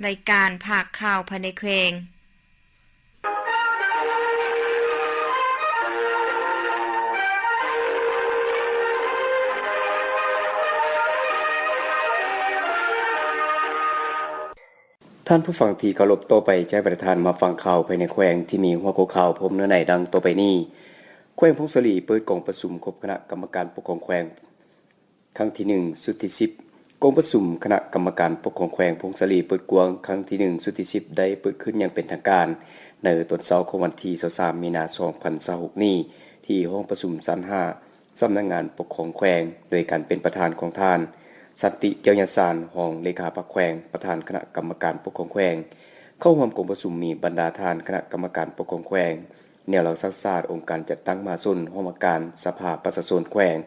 ລາຍການພາກຂ່າວພາຍໃນແຂວງ. ທ່ານຜູ້ຟັງທີ່ເຄົາລົບ, ຕໍ່ໄປຈະໃຫ້ທ່ານມາຟັງຂ່າວພາຍໃນແຂວງທີ່ມີຫົວຂໍ້ຂ່າວພ້ອມເນື້ອໃນດັ່ງຕໍ່ໄປນີ້. ແຂວງຜົ້ງສາລີເປີດກອງປະຊຸມຄົບຄະນະກຳມະການປົກຄອງແຂວງ ຄັ້ງທີໜຶ່ງ ຊຸດທີສິບ. ກອງປະຊຸມຄະນະກຳມະການປົກຄອງແຂວງຜົ້ງສາລີເປີດກວ້າງ ຄັ້ງທີໜຶ່ງ ຊຸດທີສິບ ໄດ້ເປີດຂຶ້ນຢ່າງເປັນທາງການ ໃນຕອນເຊົ້າຂອງວັນທີຊາວສາມ ມີນາ ສອງພັນຊາວຫົກນີ້ ທີ່ຫ້ອງປະຊຸມຊັ້ນຫ້າ ສຳນັກງານປົກຄອງແຂວງ, ໂດຍການເປັນປະທານຂອງທ່ານ ສັນຕິ ແກ້ວຍາຊານ ຮອງເລຂາພັກແຂວງ, ປະທານຄະນະກຳມະການປົກຄອງແຂວງ. ເຂົ້າຮ່ວມກອງປະຊຸມມີບັນດາທ່ານຄະນະກຳມະການປົກຄອງແຂວງ, ແນວລາວສ້າງຊາດ, ອົງການຈັດຕັ້ງມະຫາຊົນ, ຫ້ອງວ່າການ, ສະພາປະຊາຊົນແຂວງ,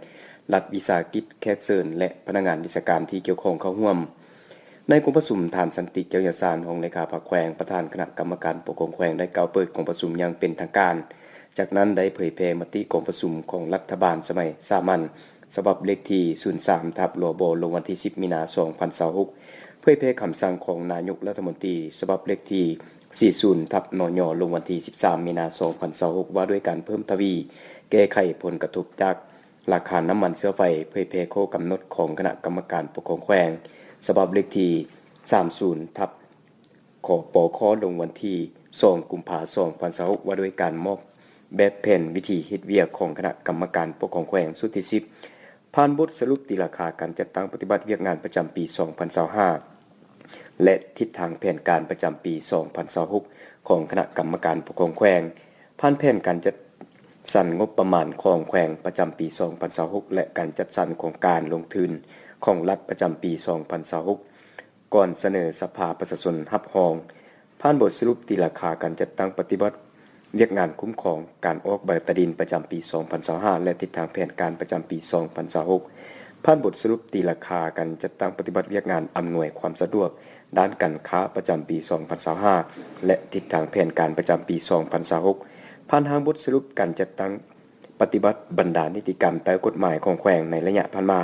ລັດວິສາຫະກິດ, ແຂກເຊີນ ແລະ ພະນັກງານວິຊາການທີ່ກ່ຽວຂ້ອງເຂົ້າຮ່ວມ. ໃນກອງປະຊຸມ, ທ່ານ ສັນຕິ ແກ້ວຍາຊານ ຮອງເລຂາພັກແຂວງ, ປະທານຄະນະກຳມະການປົກຄອງແຂວງ ໄດ້ກ່າວເປີດກອງປະຊຸມຢ່າງເປັນທາງການ. ຈາກນັ້ນໄດ້ເຜີຍແຜ່ມະຕິກອງປະຊຸມຂອງລັດຖະບານສະໄໝສາມັນ ສະບັບເລກທີສູນສາມ ທັບ ລບ ລົງວັນທີສິບ ມີນາ ສອງພັນຊາວຫົກ, ເຜີຍແຜ່ຄຳສັ່ງຂອງນາຍົກລັດຖະມົນຕີ ສະບັບເລກທີສີ່ສິບ ທັບ ນຍ ລົງວັນທີສິບສາມ ມີນາ ສອງພັນຊາວຫົກ ວ່າດ້ວຍການເພີ່ມທະວີແກ້ໄຂຜົນກະທົບຈາກລາຄານ້ຳມັນເຊື້ອໄຟ, ເຜີຍແຜ່ຂໍ້ກຳນົດຂອງຄະນະກຳມະການປົກຄອງແຂວງ ສະບັບເລກທີສາມສິບ ທັບ ຂປຂ ລົງວັນທີສອງ ກຸມພາ ສອງພັນຊາວຫົກ ວ່າດ້ວຍການມອບແບບແຜນວິທີເຮັດວຽກຂອງຄະນະກຳມະການປົກຄອງແຂວງຊຸດທີສິບ ຜ່ານບົດສະຫຼຸບຕີລາຄາການຈັດຕັ້ງປະຕິບັດວຽກງານປະຈຳປີສອງພັນຊາວຫ້າ ແລະ ທິດທາງແຜນການປະຈຳປີສອງພັນຊາວຫົກ ຂອງຄະນະກຳມະການປົກຄອງແຂວງ, ຜ່ານແຜນການຈັດສັນງົບປະມານຂອງແຂວງປະຈຳປີສອງພັນຊາວຫົກ ແລະ ການຈັດສັນໂຄງການລົງທຶນຂອງລັດປະຈຳປີສອງພັນຊາວຫົກ ກ່ອນສະເໜີສະພາປະຊາຊົນຮັບຮອງ, ຜ່ານບົດສະຫຼຸບຕີລາຄາການຈັດຕັ້ງປະຕິບັດວຽກງານຄຸ້ມຄອງການອອກໃບຕາດິນປະຈຳປີສອງພັນຊາວຫ້າ ແລະ ທິດທາງແຜນການປະຈຳປີສອງພັນຊາວຫົກ, ຜ່ານບົດສະຫຼຸບຕີລາຄາການຈັດຕັ້ງປະຕິບັດວຽກງານອຳນວຍຄວາມສະດວກດ້ານການຄ້າປະຈຳປີສອງພັນຊາວຫ້າ ແລະ ທິດທາງແຜນການປະຈຳປີສອງພັນຊາວຫົກ, ຜ່ານຮ່າງບົດສະຫຼຸບການຈັດຕັ້ງ ປະຕິບັດບັນດານິຕິກຳໃຕ້ກົດໝາຍຂອງແຂວງໃນໄລຍະຜ່ານມາ,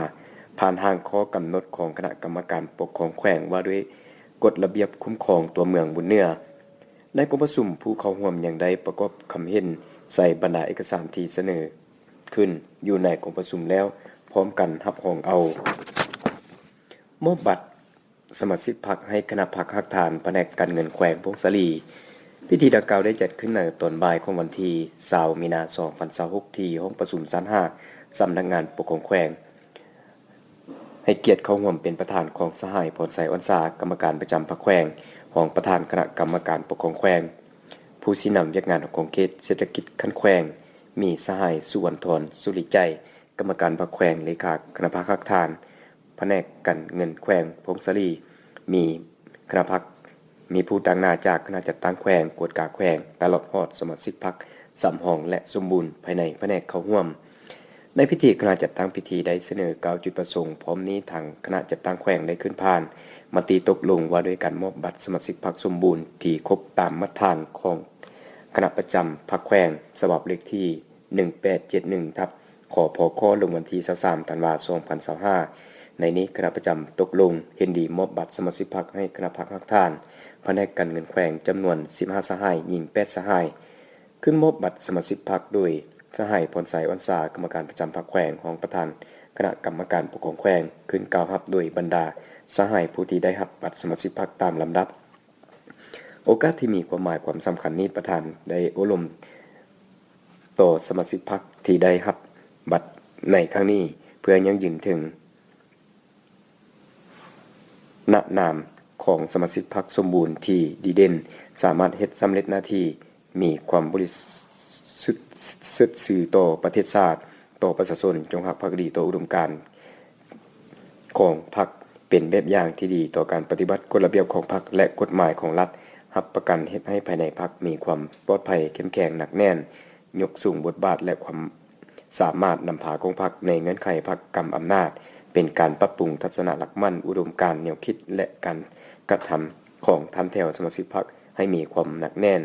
ຜ່ານຮ່າງຂໍ້ກຳນົດຂອງຄະນະກຳມະການປົກຄອງແຂວງວ່າດ້ວຍກົດລະບຽບຄຸ້ມຄອງຕົວເມືອງບຸນເໜືອ. ໃນກອງປະຊຸມ, ຜູ້ເຂົ້າຮ່ວມຍັງໄດ້ປະກອບຄຳເຫັນໃສ່ບັນດາເອກະສານທີ່ສະເໜີຂຶ້ນຢູ່ໃນກອງປະຊຸມແລ້ວ ພ້ອມກັນຮັບຮອງເອົາ. ມອບບັດ ສະມາຊິກພັກໃຫ້ຄະນະພັກຮາກຖານພະແນກການເງິນແຂວງຜົ້ງສາລີ. ພິທີດັ່ງກ່າວໄດ້ຈັດຂຶ້ນໃນຕອນບ່າຍຂອງວັນທີຊາວ ມີນາ ສອງພັນຊາວຫົກ ທີ່ຫ້ອງປະຊຸມຊັ້ນຫ້າ ສຳນັກງານປົກຄອງແຂວງ. ໃຫ້ກຽດເຂົ້າຮ່ວມເປັນປະທານຂອງສະຫາຍ ພອນໄຊ ອ່ອນສາ ກຳມະການປະຈຳພັກແຂວງ, ຮອງປະທານຄະນະກຳມະການປົກຄອງແຂວງ, ຜູ້ຊີ້ນຳວຽກງານຂອງເຂດເສດຖະກິດຂັ້ນແຂວງ, ມີສະຫາຍ ສຸວັນທອນ ສຸລິໄຈ ກຳມະການພັກແຂວງ, ເລຂາຄະນະພັກຮາກຖານ ພະແນກການເງິນແຂວງຜົ້ງສາລີ, ມີຄະນະພັກ, ມີຜູ້ຕາງໜ້າຈາກຄະນະຈັດຕັ້ງແຂວງ, ກວດກາແຂວງ, ຕະຫຼອດຮອດສະມາຊິກພັກສຳຮອງ ແລະ ສົມບູນພາຍໃນພະແນກເຂົ້າຮ່ວມ. ໃນພິທີ, ຄະນະຈັດຕັ້ງພິທີໄດ້ສະເໜີກ່າວຈຸດປະສົງ, ພ້ອມນີ້ທາງຄະນະຈັດຕັ້ງແຂວງໄດ້ຂຶ້ນຜ່ານມະຕິຕົກລົງວ່າດ້ວຍການມອບບັດສະມາຊິກພັກສົມບູນທີ່ຄົບຕາມມາດຖານຂອງຄະນະປະຈຳພັກແຂວງ ສະບັບເລກທີ ໜຶ່ງແປດເຈັດໜຶ່ງ ທັບ ຂປຂ ລົງວັນທີຊາວສາມ ທັນວາ ສອງພັນຊາວຫ້າ. ໃນນີ້ຄະນະປະຈຳຕົກລົງເຫັນດີມອບບັດສະມາຊິກພັກໃຫ້ຄະນະພັກຮາກຖານພະແນກການເງິນແຂວງຈຳນວນສິບຫ້າສະຫາຍ, ຍິງແປດສະຫາຍ, ຂຶ້ນມອບບັດສະມາຊິກພັກໂດຍສະຫາຍ ພອນໄຊ ອ່ອນສາ ກຳມະການປະຈຳພັກແຂວງ, ຮອງປະທານຄະນະກຳມະການປົກຄອງແຂວງ, ຂຶ້ນກ່າວຮັບໂດຍບັນດາສະຫາຍຜູ້ທີ່ໄດ້ຮັບບັດສະມາຊິກພັກຕາມລຳດັບ. ໂອກາດທີ່ມີຄວາມໝາຍຄວາມສຳຄັນນີ້, ປະທານໄດ້ໂອ້ລົມຕໍ່ສະມາຊິກພັກທີ່ໄດ້ຮັບບັດໃນຄັ້ງນີ້ ເພື່ອຢັ້ງຢືນເຖິງນະນາມຂອງສະມາຊິກພັກສົມບູນທີ່ດີເດັ່ນ, ສາມາດເຮັດສຳເລັດໜ້າທີ່, ມີຄວາມບໍລິສຸດເຊີດຊື່ຕໍ່ປະເທດຊາດ, ຕໍ່ປະຊາຊົນ, ຈົ່ງຮັກພັກດີຕໍ່ອຸດົມການ ຂອງພັກ, ເປັນແບບຢ່າງທີ່ດີຕໍ່ການປະຕິບັດກົດລະບຽບຂອງພັກ ແລະ ກົດໝາຍຂອງລັດ, ຮັບປະກັນເຮັດໃຫ້ພາຍໃນພັກມີຄວາມປອດໄພ, ເຂັ້ມແຂງ, ໜັກແໜ້ນ, ຍົກສູງບົດບາດ ແລະ ຄວາມສາມາດນຳພາຂອງພັກໃນເງື່ອນໄຂພັກກຳອຳນາດ, ເປັນການປັບປຸງທັດສະນະຫຼັກໝັ້ນ, ອຸດົມການ, ແນວຄິດ ແລະ ການກະທຳຂອງຖັນແຖວສະມາຊິກພັກໃຫ້ມີຄວາມໜັກແໜ້ນ.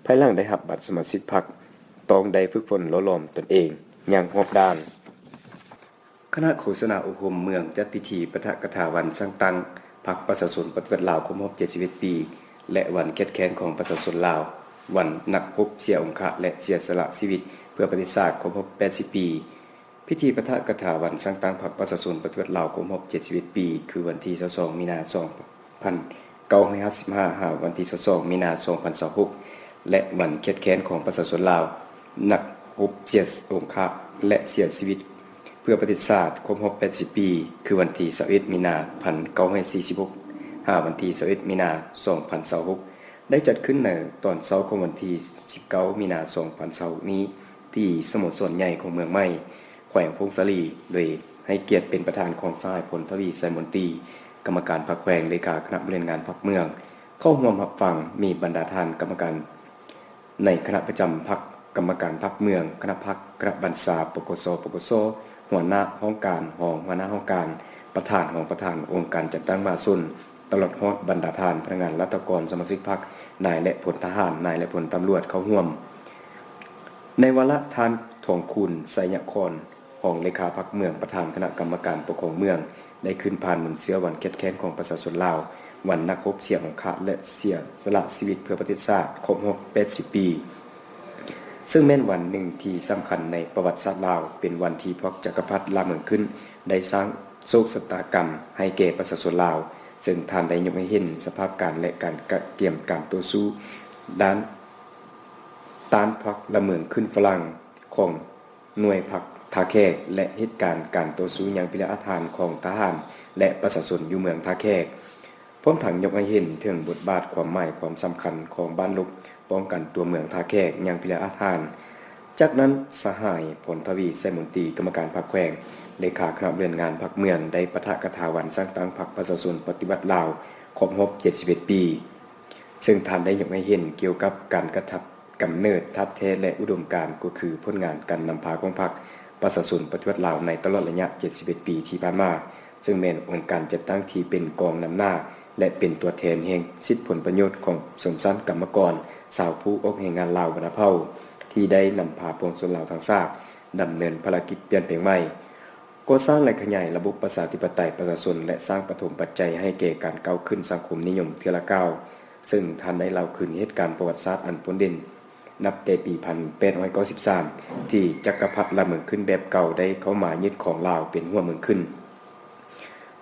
ພາຍຫຼັງໄດ້ຮັບບັດສະມາຊິກພັກ, ຕ້ອງໄດ້ຝຶກຝົນຫຼໍ່ຫຼອມຕົນເອງຢ່າງຮອບດ້ານ. ຄະນະໂຄສະນາອົບຮົມເມືອງຈັດພິທີປາຖະກະຖາວັນສ້າງຕັ້ງ ພັກປະຊາຊົນປະຕິວັດລາວຄົບຮອບເຈັດສິບເອັດປີ ແລະ ວັນເຄດແຄ້ນຂອງປະຊາຊົນລາວ, ວັນນັກຮົບເສຍອົງຄະ ແລະ ເສຍສະຫຼະຊີວິດເພື່ອປະເທດຊາດຄົບຮອບແປດສິບປີ. ພິທີປາຖະກະຖາວັນສ້າງຕັ້ງພັກປະຊາຊົນປະຕິວັດລາວຄົບຮອບເຈັດສິບເອັດປີ ຄືວັນທີຊາວສອງ ມີນາ ສອງພັນເກົ້າຮ້ອຍຫ້າສິບຫ້າ ຫາວັນທີຊາວສອງ ມີນາ ສອງພັນຊາວຫົກ ແລະ ວັນເຄດແຄ້ນຂອງປະຊາຊົນລາວ, ນັກຮົບເສຍອົງຄະ ແລະ ເສຍຊີວິດເພື່ອປະເທດຊາດຄົບຮອບແປດສິບປີ ຄືວັນທີຊາວເອັດ ມີນາ ພັນເກົ້າຮ້ອຍສີ່ສິບຫົກ ຫາວັນທີຊາວເອັດ ມີນາ ສອງພັນຊາວຫົກ ໄດ້ຈັດຂຶ້ນໃນຕອນເຊົ້າຂອງວັນທີສິບເກົ້າ ມີນາ ສອງພັນຊາວຫົກນີ້ ທີ່ສະໂມສອນໃຫຍ່ຂອງເມືອງໃໝ່ ແຂວງຜົ້ງສາລີ ໂດຍໃຫ້ກຽດເປັນປະທານຂອງສະຫາຍ ພົນທະວີ ໄຊມົນຕີ ກຳມະການພັກແຂວງ, ເລຂາຄະນະບໍລິຫານງານພັກເມືອງ ເຂົ້າຮ່ວມຮັບຟັງ. ມີບັນດາທ່ານກຳມະການໃນຄະນະປະຈຳພັກ, ກຳມະການພັກເມືອງ, ຄະນະພັກ, ຄະນະບັນຊາ, ປກສ, ປກສ, ຫົວໜ້າຫ້ອງການ, ຮອງຫົວໜ້າຫ້ອງການ, ປະທານ, ຮອງປະທານ, ອົງການຈັດຕັ້ງມະຫາຊົນ, ຕະຫຼອດຮອດບັນດາທ່ານພະນັກງານລັດຖະກອນ, ສະມາຊິກພັກ, ນາຍ ແລະ ພົນທະຫານ, ນາຍ ແລະ ພົນຕຳຫຼວດເຂົ້າຮ່ວມ. ໃນວາລະ ທ່ານ ທອງຄູນ ໄຊຍະຄອນ ຮອງເລຂາພັກເມືອງ, ປະທານຄະນະກຳມະການປົກຄອງເມືອງ ໄດ້ຂຶ້ນຜ່ານໝູນເຊື້ອວັນເຄດແຄ້ນຂອງປະຊາຊົນລາວ, ວັນນັກຮົບເສຍອົງຄະ ແລະ ເສຍສະຫຼະຊີວິດເພື່ອປະເທດຊາດຄົບຮອບແປດສິບປີ, ເຊິ່ງແມ່ນວັນໜຶ່ງທີ່ສຳຄັນໃນປະຫວັດສາດລາວ, ເປັນວັນທີ່ພວກຈັກກະພັດລ່າເມືອງຂຶ້ນໄດ້ສ້າງໂສກຊະຕາກຳໃຫ້ແກ່ປະຊາຊົນລາວ, ເຊິ່ງທ່ານໄດ້ຍົກໃຫ້ເຫັນສະພາບການ ແລະ ການກະກຽມການຕໍ່ສູ້ດ້ານ ຕ້ານພັກລ່າເມືອງຂຶ້ນຝຣັ່ງຂອງໜ່ວຍພັກທ່າແຂກ ແລະ ເຫດການການຕໍ່ສູ້ຢ່າງພິລະອາດຫານຂອງທະຫານ ແລະ ປະຊາຊົນຢູ່ເມືອງທ່າແຂກ, ພ້ອມທັງຍົກໃຫ້ເຫັນເຖິງບົດບາດ, ຄວາມໝາຍ, ຄວາມສຳຄັນຂອງບ້ານລົບປ້ອງກັນຕົວເມືອງທ່າແຂກຢ່າງພິລະອາດຫານ. ຈາກນັ້ນ, ສະຫາຍ ພົນທະວີ ໄຊມົນຕີ ກຳມະການພັກແຂວງ, ເລຂາຄະນະບໍລິຫານງານພັກເມືອງ ໄດ້ປາຖະກະຖາວັນສ້າງຕັ້ງພັກປະຊາຊົນປະຕິວັດລາວຄົບຮອບເຈັດສິບເອັດປີ, ເຊິ່ງທ່ານໄດ້ຍົກໃຫ້ເຫັນກ່ຽວກັບການກະທຳ ກຳເນີດທາດແທ້ ແລະ ອຸດົມການ ກໍຄືຜົນງານການນຳພາຂອງພັກປະຊາຊົນປະຕິວັດລາວໃນຕະຫຼອດໄລຍະເຈັດສິບເອັດປີທີ່ຜ່ານມາ, ເຊິ່ງແມ່ນອົງການຈັດຕັ້ງທີ່ເປັນກອງນຳໜ້າ ແລະ ເປັນຕົວແທນແຫ່ງສິດຜົນປະໂຫຍດຂອງຊົນຊັ້ນກຳມະກອນ, ຊາວຜູ້ອອກແຮງງານລາວບັນດາເຜົ່າ ທີ່ໄດ້ນຳພາປວງຊົນລາວທັງຊາດດຳເນີນພາລະກິດປ່ຽນແປງໃໝ່, ກໍ່ສ້າງ ແລະ ຂະຫຍາຍລະບົບປະຊາທິປະໄຕປະຊາຊົນ ແລະ ສ້າງປະຖົມປັດໄຈໃຫ້ແກ່ການກ້າວຂຶ້ນສັງຄົມນິຍົມເທື່ອລະກ້າວ, ເຊິ່ງທ່ານໄດ້ເລົ່າຄືນເຫດການປະຫວັດສາດອັນໂດດເດັ່ນ ນັບແຕ່ປີພັນແປດຮ້ອຍເກົ້າສິບສາມ ທີ່ຈັກກະພັດລ່າເມືອງຂຶ້ນແບບເກົ່າໄດ້ເຂົ້າມາຍຶດຄອງລາວເປັນຫົວເມືອງຂຶ້ນ.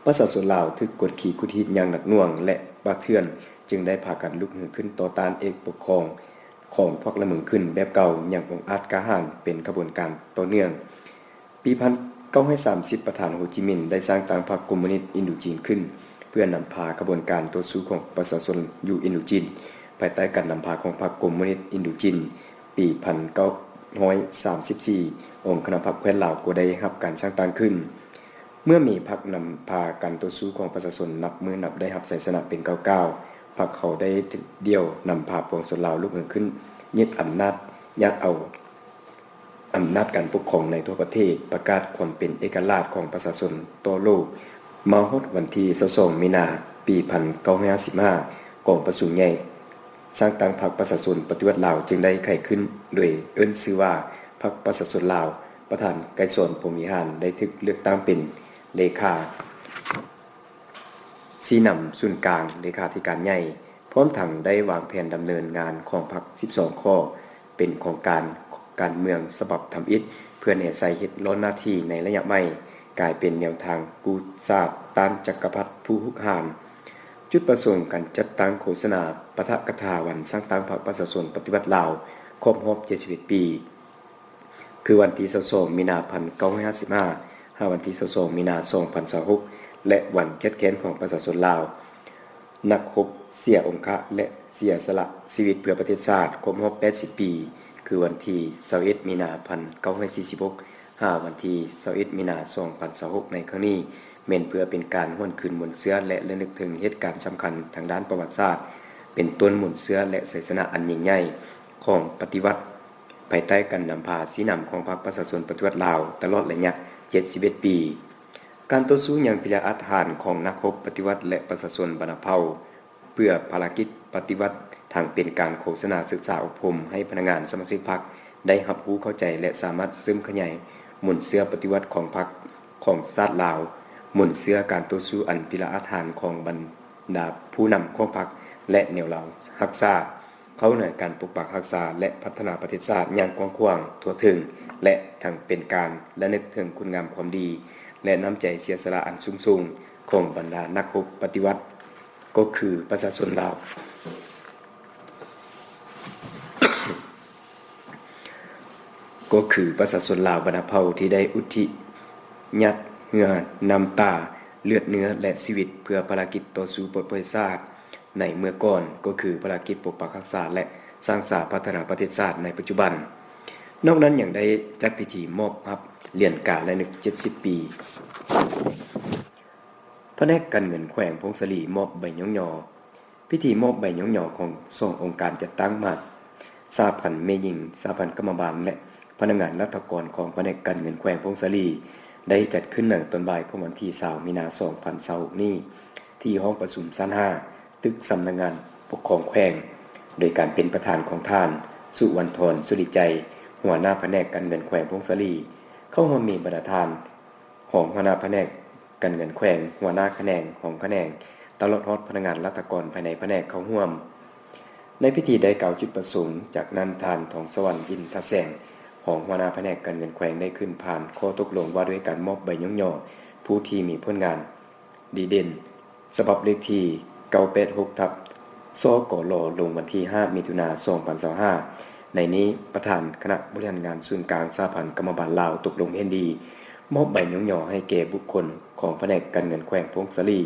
ປະຊາຊົນລາວຖືກກົດຂີ່ຂູດຮີດຢ່າງໜັກໜ່ວງ ແລະ ປ່າເຖື່ອນ, ຈຶ່ງໄດ້ພາກັນລຸກຮືຂຶ້ນຕໍ່ຕ້ານເອກປົກຄອງຂອງພວກລ່າເມືອງຂຶ້ນແບບເກົ່າຢ່າງອົງອາດກ້າຫານເປັນຂະບວນການຕໍ່ເນື່ອງ. ປີພັນເກົ້າຮ້ອຍສາມສິບ ປະທານໂຮຈິມິນໄດ້ສ້າງຕັ້ງພັກຄອມມູນິດອິນໂດຈີນຂຶ້ນ ເພື່ອນຳພາຂະບວນການຕໍ່ສູ້ຂອງປະຊາຊົນຢູ່ອິນໂດຈີນ ພາຍໃຕ້ການນຳພາຂອງພັກຄອມມູນິດອິນໂດຈີນ. ປີພັນເກົ້າຮ້ອຍສາມສິບສີ່ ອົງຄະນະພັກແຄວ້ນລາວກໍໄດ້ຮັບການສ້າງຕັ້ງຂຶ້ນ. ເມື່ອມີພັກນຳພາການຕໍ່ສູ້ຂອງປະຊາຊົນນັບມື້ນັບໄດ້ຮັບໄຊຊະນະເປັນກ້າວໆ, ພັກເຂົາໄດ້ດຽວນຳພາປວງຊົນລາວລຸກເຮືອນຂຶ້ນ, ຍຶດອຳນາດ, ຍາດເອົາ ອຳນາດການປົກຄອງໃນທົ່ວປະເທດ, ປະກາດຄວາມເປັນເອກະລາດຂອງປະຊາຊົນຕໍ່ໂລກ. ມາຮອດວັນທີຊາວສອງ ມີນາ ປີພັນເກົ້າຮ້ອຍຫ້າສິບຫ້າ ກອງປະຊຸມໃຫຍ່ສ້າງຕັ້ງພັກປະຊາຊົນປະຕິວັດລາວຈຶ່ງໄດ້ໄຂຂຶ້ນ ໂດຍເອີ້ນຊື່ວ່າ ພັກປະຊາຊົນລາວ. ປະທານໄກສອນ ພົມວິຫານ ໄດ້ຖືກເລືອກຕັ້ງເປັນເລຂາ ຊີ້ນຳສູນກາງເລຂາທິການໃຫຍ່, ພ້ອມທັງໄດ້ວາງແຜນດຳເນີນງານຂອງພັກສິບສອງຂໍ້ ເປັນໂຄງການການເມືອງສະບັບທຳອິດ ເພື່ອແນໃສ່ເຮັດລ້ອນໜ້າທີ່ໃນໄລຍະໃໝ່, ກາຍເປັນແນວທາງກູ້ຊາດຕ້ານຈັກກະພັດຜູ້ຮຸກຮານ. ຈຸດປະສົງການຈັດຕັ້ງໂຄສະນາປາຖະກະຖາວັນສ້າງຕັ້ງພັກປະຊາຊົນປະຕິວັດລາວ ຄົບຮອບເຈັດສິບເອັດປີ ຄືວັນທີຊາວສອງ ມີນາ ພັນເກົ້າຮ້ອຍຫ້າສິບຫ້າ ຫາວັນທີຊາວສອງ ມີນາ ສອງພັນຊາວຫົກ ແລະ ວັນເຄດແຄ້ນຂອງປະຊາຊົນລາວ ນັກຮົບເສຍອົງຄະ ແລະ ເສຍສະຫຼະຊີວິດເພື່ອປະເທດຊາດ ຄົບຮອບແປດສິບປີ ຄືວັນທີຊາວເອັດ ມີນາ ພັນເກົ້າຮ້ອຍສີ່ສິບຫົກ ຫາວັນທີຊາວເອັດ ມີນາ ສອງພັນຊາວຫົກ ໃນຄັ້ງນີ້ ແມ່ນເພື່ອເປັນການຫວນຄືນມູນເຊື້ອ ແລະ ລະນຶກເຖິງເຫດການສຳຄັນທາງດ້ານປະຫວັດສາດ ເປັນຕົ້ນມູນເຊື້ອ ແລະ ໄຊຊະນະອັນຍິ່ງໃຫຍ່ຂອງປະຕິວັດ ພາຍໃຕ້ການນຳພາຊີ້ນຳຂອງພັກປະຊາຊົນປະຕິວັດລາວ ຕະຫຼອດໄລຍະເຈັດສິບເອັດປີ. ການຕໍ່ສູ້ຢ່າງພິລະອາດຫານຂອງນັກຮົບປະຕິວັດ ແລະ ປະຊາຊົນບັນດາເຜົ່າ ເພື່ອພາລະກິດປະຕິວັດ ທັງເປັນການໂຄສະນາສຶກສາອົບຮົມໃຫ້ພະນັກງານສະມາຊິກພັກໄດ້ຮັບຮູ້ເຂົ້າໃຈ ແລະ ສາມາດເສີມຂະຫຍາຍມູນເຊື້ອປະຕິວັດຂອງພັກຂອງຊາດລາວ, ມູນເຊື້ອການຕໍ່ສູ້ອັນພິລະອາດຫານຂອງບັນ ດາຜູ້ນຳຂອງພັກ ແລະ ແນວລາວຮັກຊາດ ເຂົ້າໃນການປົກປັກຮັກສາ ແລະ ພັດທະນາປະເທດຊາດຢ່າງກວ້າງຂວາງ, ທົ່ວເຖິງ ແລະ ທັງເປັນການລະນຶກເຖິງຄຸນງາມຄວາມດີ ແລະ ນ້ຳໃຈເສຍສະຫຼະອັນສູງສົ່ງຂອງບັນດານັກຮົບປະຕິວັດ ກໍຄືປະຊາຊົນລາວ ກໍຄືປະຊາຊົນລາວບັນດາເຜົ່າທີ່ໄດ້ອຸທິຍາດເຫື່ອນ້ຳຕາ, ເລືອດເນື້ອ ແລະ ຊີວິດ ເພື່ອພາລະກິດຕໍ່ສູ້ປົດປ່ອຍຊາດໃນເມື່ອກ່ອນ, ກໍຄືພາລະກິດປົກປັກຮັກສາ ແລະ ສ້າງສາພັດທະນາປະເທດຊາດໃນປັດຈຸບັນ. ນອກນັ້ນຍັງໄດ້ຈັດພິທີມອບຮັບຫຼຽນການລະນຶກເຈັດສິບປີ. ພະແນກການເງິນແຂວງຜົ້ງສາລີມອບໃບຍ້ອງຍໍ. ພິທີມອບໃບຍ້ອງຍໍຂອງສອງອົງການຈັດຕັ້ງມະຫາສະຫະພັນແມ່ຍິງ, ສະຫະພັນກຳມະບານ ແລະ ພະນັກງານລັດຖະກອນຂອງພະແນກການເງິນແຂວງຜົ້ງສາລີ ໄດ້ຈັດຂຶ້ນໃນຕອນບ່າຍຂອງວັນທີຊາວ ມີນາ ສອງພັນຊາວຫົກນີ້ ທີ່ຫ້ອງປະຊຸມຊັ້ນຫ້າ ຕຶກສຳນັກງານປົກຄອງແຂວງ ໂດຍການເປັນປະທານຂອງທ່ານ ສຸວັນທອນ ສຸລິໄຈ ຫົວໜ້າພະແນກການເງິນແຂວງຜົ້ງສາລີ, ເຂົ້າຮ່ວມມີບັນດາທ່ານ ຮອງຫົວໜ້າພະແນກການເງິນແຂວງ, ຫົວໜ້າຂະແໜງ, ຮອງຂະແໜງ, ຕະຫຼອດຮອດພະນັກງານລັດຖະກອນພາຍໃນພະແນກເຂົ້າຮ່ວມ. ໃນພິທີໄດ້ກ່າວຈຸດປະສົງ, ຈາກນັ້ນທ່ານ ທອງສະຫວັນ ອິນທະແສງ ຮອງຫົວໜ້າພະແນກການເງິນແຂວງ ໄດ້ຂຶ້ນຜ່ານຂໍ້ຕົກລົງວ່າດ້ວຍການມອບໃບຍ້ອງຍໍຜູ້ທີ່ມີຜົນງານດີເດັ່ນ ສະບັບເລກທີເກົ້າແປດຫົກ ທັບ ສກລ ລົງວັນທີຫ້າ ມິຖຸນາ ສອງພັນຊາວຫ້າ. ໃນນີ້ ປະທານຄະນະບໍລິຫານງານສູນກາງສະຫະພັນກຳມະບານລາວຕົກລົງເຫັນດີ ມອບໃບຍ້ອງຍໍໃຫ້ແກ່ບຸກຄົນຂອງພະແນກການເງິນແຂວງຜົ້ງສາລີ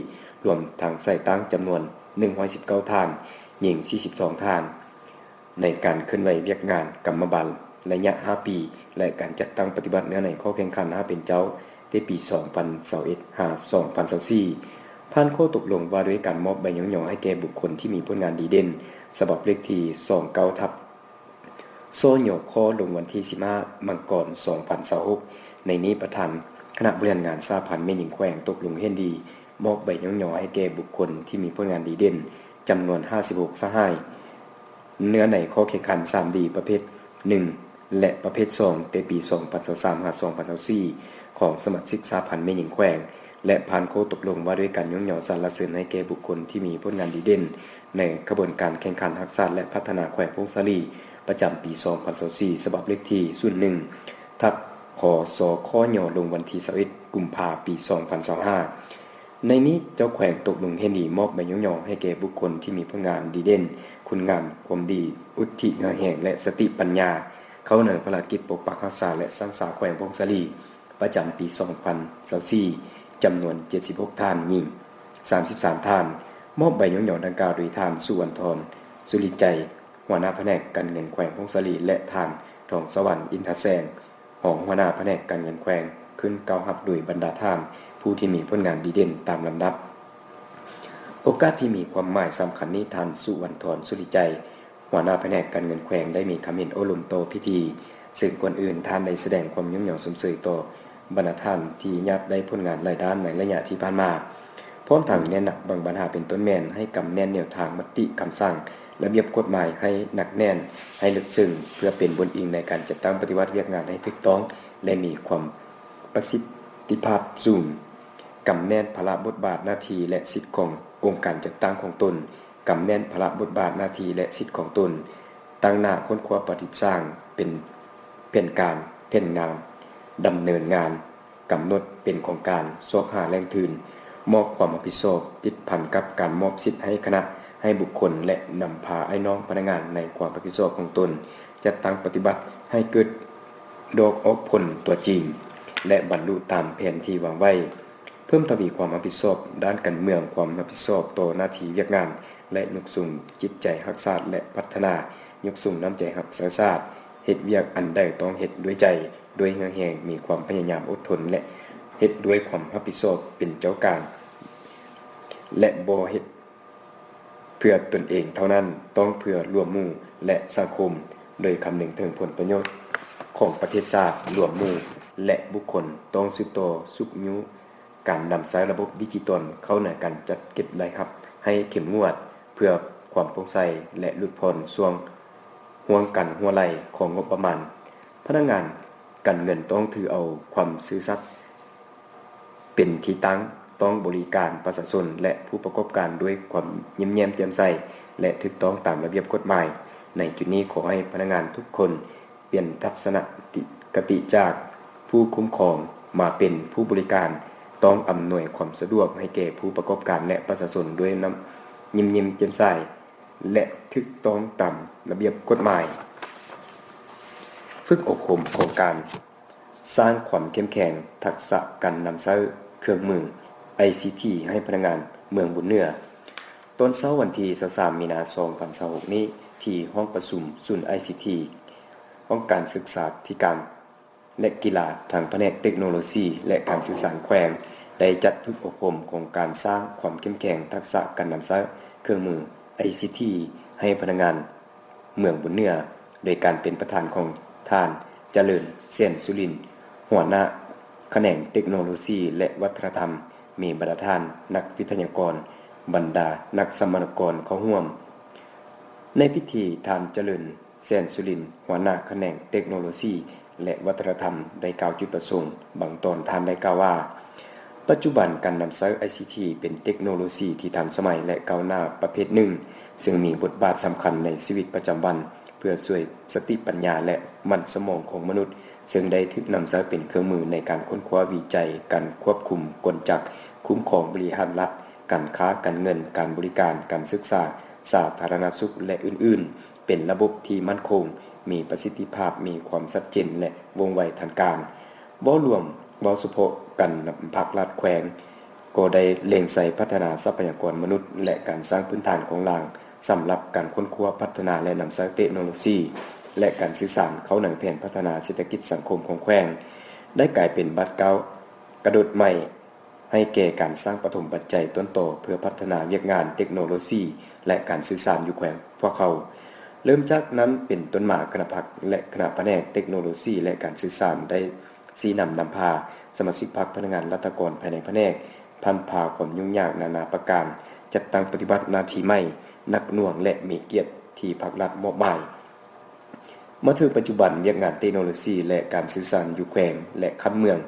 ລວມທັງສາຍຕັ້ງຈຳນວນໜຶ່ງຮ້ອຍສິບເກົ້າທ່ານ, ຍິງສີ່ສິບສອງທ່ານ. ໃນການເຄື່ອນໄຫວວຽກງານກຳມະບານໄລຍະຫ້າປີ ແລະ ການຈັດຕັ້ງປະຕິບັດເນື້ອໃນຂໍ້ແຂ່ງຂັນຫ້າເປັນເຈົ້າ ແຕ່ປີສອງພັນຊາວເອັດ ຫາ ສອງພັນຊາວສີ່ ຜ່ານຂໍ້ຕົກລົງວ່າດ້ວຍການມອບໃບຍ້ອງຍໍໃຫ້ແກ່ບຸກຄົນທີ່ມີຜົນງານດີເດັ່ນ ສະບັບເລກທີສອງເກົ້າ ທັບ ສຍຂ ລົງວັນທີສິບຫ້າ ມັງກອນ ສອງພັນຊາວຫົກ. ໃນນີ້ປະທານຄະນະບໍລິຫານງານສະຫະພັນແມ່ຍິງແຂວງຕົກລົງເຫັນດີ ມອບໃບຍ້ອງຍໍໃຫ້ແກ່ບຸກຄົນທີ່ມີຜົນງານດີເດັ່ນ ຈຳນວນຫ້າສິບຫົກສະຫາຍ ເນື້ອໃນຂໍ້ແຂ່ງຂັນສາມດີ ປະເພດໜຶ່ງ ແລະ ປະເພດສອງ ແຕ່ປີສອງພັນຊາວສາມ ຫາ ສອງພັນຊາວສີ່ ຂອງສະມາຊິກສະຫະພັນແມ່ຍິງແຂວງ ແລະ ຜ່ານຂໍ້ຕົກລົງວ່າດ້ວຍການຍ້ອງຍໍສັນລະເສີນໃຫ້ແກ່ບຸກຄົນທີ່ມີຜົນງານດີເດັ່ນ ໃນຂະບວນການແຂ່ງຂັນຮັກຊາດ ແລະ ພັດທະນາແຂວງຜົ້ງສາລີ ປະຈຳປີສອງພັນຊາວສີ່ ສະບັບເລກທີສູນໜຶ່ງ ທັບ ພສຂຍ ລົງວັນທີຊາວເອັດ ກຸມພາ ປີສອງພັນຊາວຫ້າ. ໃນນີ້ເຈົ້າແຂວງຕົກລົງເຫັນດີມອບໃບຍ້ອງຍໍໃຫ້ແກ່ບຸກຄົນທີ່ມີຜົນງານດີເດັ່ນ, ຄຸນງາມຄວາມດີ, ອຸດທິເຫື່ອແຮງ ແລະ ສະຕິປັນຍາ ເຂົ້າໃນພາລະກິດປົກປັກຮັກສາ ແລະ ສ້າງສາແຂວງຜົ້ງສາລີ ປະຈຳປີສອງພັນຊາວສີ່ ຈຳນວນເຈັດສິບຫົກທ່ານ, ຍິງສາມສິບສາມທ່ານ. ມອບໃບຍ້ອງຍໍດັ່ງກ່າວໂດຍທ່ານ ສຸວັນທອນ ສຸລິໄຈ ຫົວໜ້າພະແນກການເງິນແຂວງຜົ້ງສາລີ ແລະ ທ່ານ ທອງສະຫວັນ ອິນທະແສງ ຮອງຫົວໜ້າພະແນກການເງິນແຂວງ ຂຶ້ນກ່າວຮັບໂດຍບັນດາທ່ານຜູ້ທີ່ມີຜົນງານດີເດັ່ນຕາມລຳດັບ. ໂອກາດທີ່ມີຄວາມໝາຍສຳຄັນນີ້, ທ່ານ ສຸວັນທອນ ສຸລິໄຈ ຫົວໜ້າພະແນກການເງິນແຂວງ ໄດ້ມີຄຳເຫັນໂອ້ລົມຕໍ່ພິທີ, ເຊິ່ງກ່ອນອື່ນທ່ານໄດ້ສະແດງຄວາມຍ້ອງຍໍຊົມເຊີຍຕໍ່ບັນດາທ່ານທີ່ຍາດໄດ້ຜົນງານຫຼາຍດ້ານໃນໄລຍະທີ່ຜ່ານມາ, ພ້ອມທັງແນະນຳບາງບັນຫາເປັນຕົ້ນແມ່ນໃຫ້ກຳແໜ້ນແນວທາງມະຕິຄຳສັ່ງ ລະບຽບກົດໝາຍໃຫ້ໜັກແໜ້ນ, ໃຫ້ເລິກເຊິ່ງ ເພື່ອເປັນບົນອີງໃນການຈັດຕັ້ງປະຕິບັດວຽກງານໃຫ້ຖືກຕ້ອງ ແລະ ມີຄວາມປະສິດທິພາບສູງ, ກຳແໜ້ນພາລະບົດບາດໜ້າທີ່ ແລະ ສິດຂອງອົງການຈັດຕັ້ງຂອງຕົນ, ກຳແໜ້ນພາລະບົດບາດໜ້າທີ່ ແລະ ສິດຂອງຕົນ, ຕັ້ງໜ້າຄົ້ນຄວ້າປະດິດສ້າງເປັນແຜນການ, ແຜນງານ, ດຳເນີນງານ, ກຳນົດເປັນຂອງການ, ຊອກຫາແຫຼ່ງທຶນ, ມອບຄວາມຮັບຜິດຊອບຕິດພັນກັບການມອບສິດໃຫ້ຄະນະ, ໃຫ້ບຸກຄົນ ແລະ ນຳພາອ້າຍນ້ອງພະນັກງານໃນຄວາມຮັບຜິດຊອບຂອງຕົນ ຈັດຕັ້ງປະຕິບັດໃຫ້ເກີດດອກອອກຜົນຕົວຈິງ ແລະ ບັນລຸຕາມແຜນທີ່ວາງໄວ້. ເພີ່ມທະວີຄວາມຮັບຜິດຊອບດ້ານການເມືອງ, ຄວາມຮັບຜິດຊອບຕໍ່ໜ້າທີ່ວຽກງານ ແລະ ຍົກສູງຈິດໃຈຮັກຊາດ ແລະ ພັດທະນາ, ຍົກສູງນ້ຳໃຈຮັກໃສ່ຊາດ, ເຮັດວຽກອັນໃດຕ້ອງເຮັດດ້ວຍໃຈ, ດ້ວຍເຫື່ອແຮງ, ມີຄວາມພະຍາຍາມອົດທົນ ແລະ ເຮັດດ້ວຍຄວາມຮັບຜິດຊອບເປັນເຈົ້າກາງ ແລະ ບໍ່ເຮັດເພື່ອຕົນເອງເທົ່ານັ້ນ, ຕ້ອງເພື່ອລວມໝູ່ ແລະ ສັງຄົມ, ໂດຍຄຳນຶງເຖິງຜົນປະໂຫຍດຂອງປະເທດຊາດ, ລວມໝູ່ ແລະ ບຸກຄົນ, ຕ້ອງສືບຕໍ່ຊຸກຍູ້ ການນຳໃຊ້ລະບົບດິຈິຕອນເຂົ້າໃນການຈັດເກັບລາຍຮັບໃຫ້ເຂັ້ມງວດ ເພື່ອຄວາມໂປ່ງໃສ ແລະ ຫຼຸດຜ່ອນຊ່ວງຫ່ວງການຮົ່ວໄຫຼຂອງງົບປະມານ. ພະນັກງານການເງິນຕ້ອງຖືເອົາຄວາມຊື່ສັດເປັນທີ່ຕັ້ງ, ຕ້ອງບໍລິການປະຊາຊົນ ແລະ ຜູ້ປະກອບການດ້ວຍຄວາມຍິ້ມແຍ້ມແຈ່ມໃສ ແລະ ຖືກຕ້ອງຕາມລະບຽບກົດໝາຍ. ໃນຈຸດນີ້ ຂໍໃຫ້ພະນັກງານທຸກຄົນປ່ຽນທັດສະນະຄະຕິຈາກຜູ້ຄຸ້ມຄອງມາເປັນຜູ້ບໍລິການ, ຕ້ອງອຳນວຍຄວາມສະດວກໃຫ້ແກ່ຜູ້ປະກອບການ ແລະ ປະຊາຊົນດ້ວຍນ້ຳຍິ້ມແຍ້ມແຈ່ມໃສ ແລະ ຖືກຕ້ອງຕາມລະບຽບກົດໝາຍ. ຝຶກອົບຮົມໂຄງການ ສ້າງຄວາມເຂັ້ມແຂງທັກສະການນຳໃຊ້ເຄື່ອງມື ໄອຊີທີ ໃຫ້ພະນັກງານເມືອງບຸນເໜືອ. ຕອນເຊົ້າວັນທີຊາວສາມ ມີນາ ສອງພັນຊາວຫົກນີ້ ທີ່ຫ້ອງປະຊຸມສູນ ໄອຊີທີ ຫ້ອງການສຶກສາທິການ ແລະ ກິລາ ທາງພະແນກເຕັກໂນໂລຊີ ແລະ ການສື່ສານແຂວງ ໄດ້ຈັດຝຶກອົບຮົມໂຄງການສ້າງຄວາມເຂັ້ມແຂງທັກສະການນຳໃຊ້ເຄື່ອງມື ໄອຊີທີ ໃຫ້ພະນັກງານ ເມືອງບຸນເໜືອ ໂດຍການເປັນປະທານຂອງທ່ານ ຈະເລີນ ແສນສຸລິນ ຫົວໜ້າຂະແໜງເຕັກໂນໂລຊີ ແລະ ວັດທະນະທຳ, ມີບັນດາທ່ານນັກວິທະຍາກອນ, ບັນດານັກສຳມະນາກອນເຂົ້າຮ່ວມ. ໃນພິທີ, ທ່ານ ຈະເລີນ ແສນສຸລິນ ຫົວໜ້າຂະແໜງເຕັກໂນໂລຊີ ແລະ ວັດທະນະທຳ ໄດ້ກ່າວຈຸດປະສົງບາງຕອນ. ທ່ານໄດ້ກ່າວວ່າ, ປັດຈຸບັນການນຳໃຊ້ໄອຊີທີ ເປັນເຕັກໂນໂລຊີທີ່ທັນສະໄໝ ແລະ ກ້າວໜ້າປະເພດໜຶ່ງ, ເຊິ່ງມີບົດບາດສຳຄັນໃນຊີວິດປະຈຳວັນ ເພື່ອຊ່ວຍສະຕິປັນຍາ ແລະ ມັນສະໝອງຂອງມະນຸດ, ເຊິ່ງໄດ້ຖືກນຳໃຊ້ເປັນເຄື່ອງມືໃນການຄົ້ນຄວ້າວິໄຈ, ການຄວບຄຸມກົນຈັກ, ຄຸ້ມຄອງບໍລິຫານລັດ, ການຄ້າ, ການເງິນ, ການບໍລິການ, ການສຶກສາ, ສາທາລະນະສຸກ ແລະ ອື່ນໆ. ເປັນລະບົບທີ່ໝັ້ນຄົງ, ມີປະສິດທິພາບ, ມີຄວາມຊັດເຈນ ແລະ ວ່ອງໄວທັນການ. ເວົ້າລວມ, ເວົ້າສະເພາະການນຳພັກລັດແຂວງ ກໍໄດ້ເລັງໃສ່ພັດທະນາຊັບພະຍາກອນມະນຸດ ແລະ ການສ້າງພື້ນຖານໂຄງລ່າງສຳລັບການຄົ້ນຄວ້າ, ພັດທະນາ ແລະ ນຳໃຊ້ເຕັກໂນໂລຊີ ແລະ ການສື່ສານເຂົ້າໃນແຜນພັດທະນາເສດຖະກິດສັງຄົມຂອງແຂວງ, ໄດ້ກາຍເປັນບາດກ້າວກະໂດດໃໝ່ ໃຫ້ແກ່ການສ້າງປະຖົມປັດໄຈຕົ້ນຕໍເພື່ອພັດທະນາວຽກງານເຕັກໂນໂລຊີ ແລະ ການສື່ສານຢູ່ແຂວງພວກເຮົາ. ເລີ່ມຈາກນັ້ນເປັນຕົ້ນມາ, ຄະນະພັກ ແລະ ຄະນະພະແນກເຕັກໂນໂລຊີ ແລະ ການສື່ສານ ໄດ້ຊີ້ນຳນຳພາສະມາຊິກພັກ, ພະນັກງານລັດຖະກອນພາຍໃນພະແນກ ຜ່ານຜ່າຄວາມຫຍຸ້ງຍາກນານາປະການ, ຈັດຕັ້ງປະຕິບັດໜ້າທີ່ໃໝ່ໜັກໜ່ວງ ແລະ ມີກຽດທີ່ພັກລັດມອບໝາຍ. ມາເຖິງປັດຈຸບັນ, ວຽກງານເຕັກໂນໂລຊີ ແລະ ການສື່ສານຢູ່ແຂວງ ແລະ ຂັ້ນເມືອງ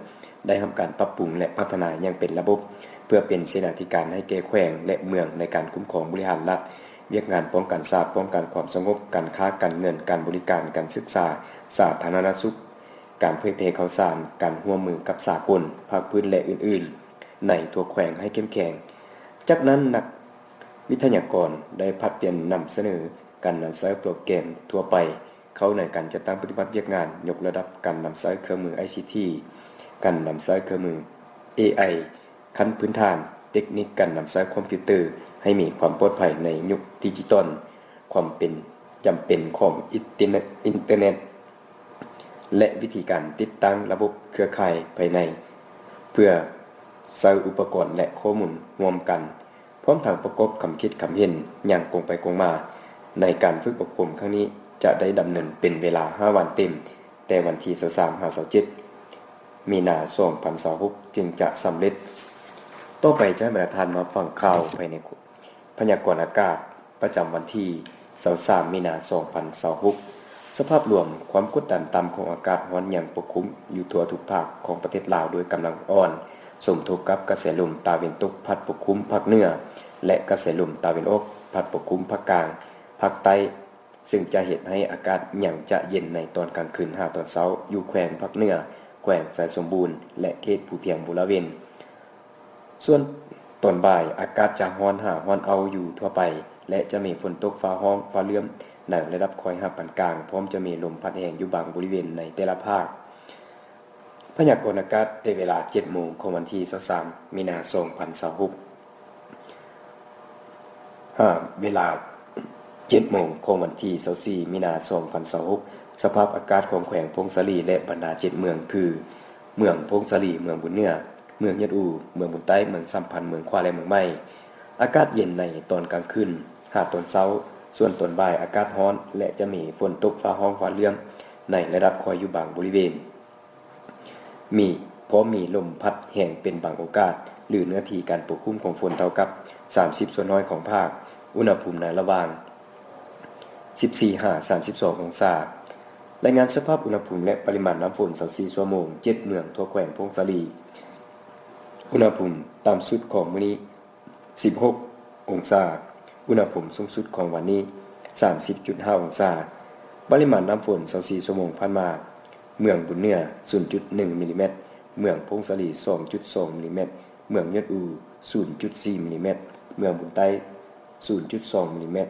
ໄດ້ຮັບການປັບປຸງ ແລະ ພັດທະນາຢ່າງເປັນລະບົບ ເພື່ອເປັນເສນາທິການໃຫ້ແກ່ແຂວງ ແລະ ເມືອງ ໃນການຄຸ້ມຄອງບໍລິຫານລັດ, ວຽກງານປ້ອງກັນຊາດ, ປ້ອງກັນຄວາມສະຫງົບ, ການຄ້າ, ການເງິນ, ການບໍລິການ, ການສຶກສາ, ສາທາລະນະສຸກ, ການເຜີຍແຜ່ຂ່າວສານ, ການຮ່ວມມືກັບສາກົນ, ພາກພື້ນ ແລະ ອື່ນໆ ໃນທົ່ວແຂວງໃຫ້ເຂັ້ມແຂງ. ຈາກນັ້ນ, ນັກວິທະຍາກອນໄດ້ຜັດປ່ຽນນຳສະເໜີ ການນຳໃຊ້ໂປຣແກຣມທົ່ວໄປເຂົ້າໃນການຈັດຕັ້ງປະຕິບັດວຽກງານ, ຍົກລະດັບການນຳໃຊ້ເຄື່ອງມືໄອຊີທີ, ການນຳໃຊ້ເຄື່ອງມືເອໄອຂັ້ນພື້ນຖານ, ເຕັກນິກການນຳໃຊ້ຄອມພິວເຕີໃຫ້ມີຄວາມປອດໄພໃນຍຸກດິຈິຕອນ, ຄວາມເປັນຈຳເປັນຂອງອິນເຕີເນັດ, ອິນເຕີເນັດ ແລະ ວິທີການຕິດຕັ້ງລະບົບເຄືອຂ່າຍພາຍໃນ ເພື່ອໃຊ້ອຸປະກອນ ແລະ ຂໍ້ມູນຮ່ວມກັນ. ພ້ອມທັງປະກອບຄຳຄິດຄຳເຫັນຢ່າງກົງໄປກົງມາໃນການຝຶກອົບຮົມຄັ້ງນີ້ ຈະໄດ້ດຳເນີນເປັນເວລາຫ້າວັນເຕັມ, ແຕ່ວັນທີຊາວສາມຫາຊາວເຈັດ ມີນາ ສອງພັນຊາວຫົກ ຈຶ່ງຈະສຳເລັດ. ຕໍ່ໄປຈະໃຫ້ບັນດາທ່ານມາຟັງຂ່າວພາຍໃນພະຍາກອນອາກາດ ປະຈຳວັນທີຊາວສາມ ມີນາ ສອງພັນຊາວຫົກ. ສະພາບລວມ, ຄວາມກົດດັນຕ່ຳຂອງອາກາດຮ້ອນຍັງປົກຄຸມຢູ່ທົ່ວທຸກພາກຂອງປະເທດລາວດ້ວຍກຳລັງອ່ອນ, ສົມທົບກັບກະແສລົມຕາເວັນຕົກພັດປົກຄຸມພາກເໜືອ ແລະ ກະແສລົມຕາເວັນອອກພັດປົກຄຸມພາກກາງ, ພາກໃຕ້, ເຊິ່ງຈະເຮັດໃຫ້ອາກາດຍັງຈະເຢັນໃນຕອນກາງຄືນຫາຕອນເຊົ້າ ຢູ່ແຂວງພາກເໜືອ, ແຂວງໄຊສົມບູນ ແລະ ເຂດພູພຽງບໍລະເວນ. ສ່ວນຕອນບ່າຍ, ອາກາດຈະຮ້ອນຫາຮ້ອນເອົ້າຢູ່ທົ່ວໄປ ແລະ ຈະມີຝົນຕົກຟ້າຮ້ອງ, ຟ້າເຫຼື້ອມໃນລະດັບຄ່ອຍຫາປານກາງ, ພ້ອມຈະມີລົມພັດແຮງຢູ່ບາງບໍລິເວນໃນແຕ່ລະພາກ. ພະຍາກອນອາກາດແຕ່ເວລາເຈັດໂມງຂອງວັນທີຊາວສາມ ມີນາ ສອງພັນຊາວຫົກ ຫາເວລາເຈັດໂມງຂອງວັນທີຊາວສີ່ ມີນາ ສອງພັນຊາວຫົກ. ສະພາບອາກາດຂອງແຂວງຜົ້ງສາລີ ແລະ ບັນດາເຈັດເມືອງ ຄື ເມືອງຜົ້ງສາລີ, ເມືອງບຸນເໜືອ, ເມືອງຍອດອູ, ເມືອງບຸນໃຕ້, ເມືອງສາມພັນ, ເມືອງຂວາ ແລະ ເມືອງໃໝ່. ອາກາດເຢັນໃນຕອນກາງຄືນຫາຕອນເຊົ້າ, ສ່ວນຕອນບ່າຍອາກາດຮ້ອນ ແລະ ຈະມີຝົນຕົກຟ້າຮ້ອງຟ້າເຫຼື້ອມໃນລະດັບຄ່ອຍຢູ່ບາງບໍລິເວນ. ມີ ພໍມີລົມພັດແຮງເປັນບາງໂອກາດ ຫຼື ເນື້ອທີ່ການປົກຄຸມຂອງຝົນເທົ່າກັບສາມສິບສ່ວນຮ້ອຍຂອງພາກ, ອຸນຫະພູມໃນລະຫວ່າງສິບສີ່ຫາສາມສິບສອງອົງສາ. ລາຍງານສະພາບອຸນຫະພູມ ແລະ ປະລິມານນ້ຳຝົນ ຊາວສີ່ຊົ່ວໂມງ, ເຈັດເມືອງທົ່ວແຂວງຜົ້ງສາລີ. ອຸນຫະພູມຕ່ຳສຸດຂອງມື້ນີ້ ສິບຫົກ ອົງສາ, ອຸນຫະພູມສູງສຸດຂອງວັນນີ້ ສາມສິບຈຸດຫ້າ ອົງສາ. ປະລິມານນ້ຳຝົນ ຊາວສີ່ຊົ່ວໂມງຜ່ານມາ, ເມືອງບຸນເໜືອ ສູນຈຸດໜຶ່ງມິລລີແມັດ, ເມືອງຜົ້ງສາລີ ສອງຈຸດສອງມິລລີແມັດ, ເມືອງຍອດອູ ສູນຈຸດສີ່ມິລລີແມັດ, ເມືອງບຸນໃຕ້ ສູນຈຸດສອງມິລລີແມັດ,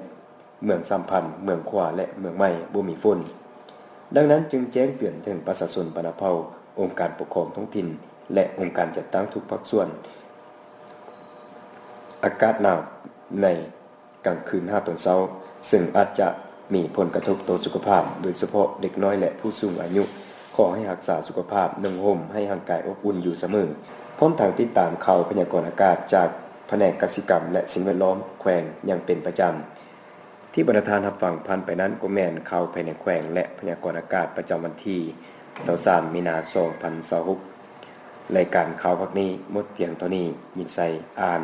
ເມືອງສາມພັນ, ເມືອງຂວາ ແລະ ເມືອງໃໝ່ບໍ່ມີຝົນ. ດັ່ງນັ້ນຈຶ່ງແຈ້ງເຕືອນເຖິງປະຊາຊົນບັນດາເຜົ່າ, ອົງການປົກຄອງທ້ອງຖິ່ນ ແລະ ອົງການຈັດຕັ້ງທຸກພາກສ່ວນ ອາກາດໜາວໃນກາງຄືນຫາຕອນເຊົ້າ, ເຊິ່ງອາດຈະມີຜົນກະທົບຕໍ່ສຸຂະພາບ, ໂດຍສະເພາະເດັກນ້ອຍ ແລະ ຜູ້ສູງອາຍຸ. ຂໍໃຫ້ຮັກສາສຸຂະພາບ, ນຸ່ງຫົ່ມໃຫ້ຮ່າງກາຍອົບອຸ່ນຢູ່ສະເໝີ, ພ້ອມທັງຕິດຕາມຂ່າວພະຍາກອນອາກາດຈາກພະແນກກະສິກຳ ແລະ ສິ່ງແວດລ້ອມແຂວງຢ່າງເປັນປະຈຳ. ທີ່ບັນດາທ່ານຮັບຟັງຜ່ານໄປນັ້ນກໍແມ່ນຂ່າວພາຍໃນແຂວງ ແລະ ພະຍາກອນອາກາດປະຈຳວັນທີ ຊາວສາມ ມີນາ ສອງພັນຊາວຫົກ. ລາຍການຂ່າວພາກນີ້ໝົດພຽງເທົ່ານີ້. ຍິນໄຊ ອ່ານ.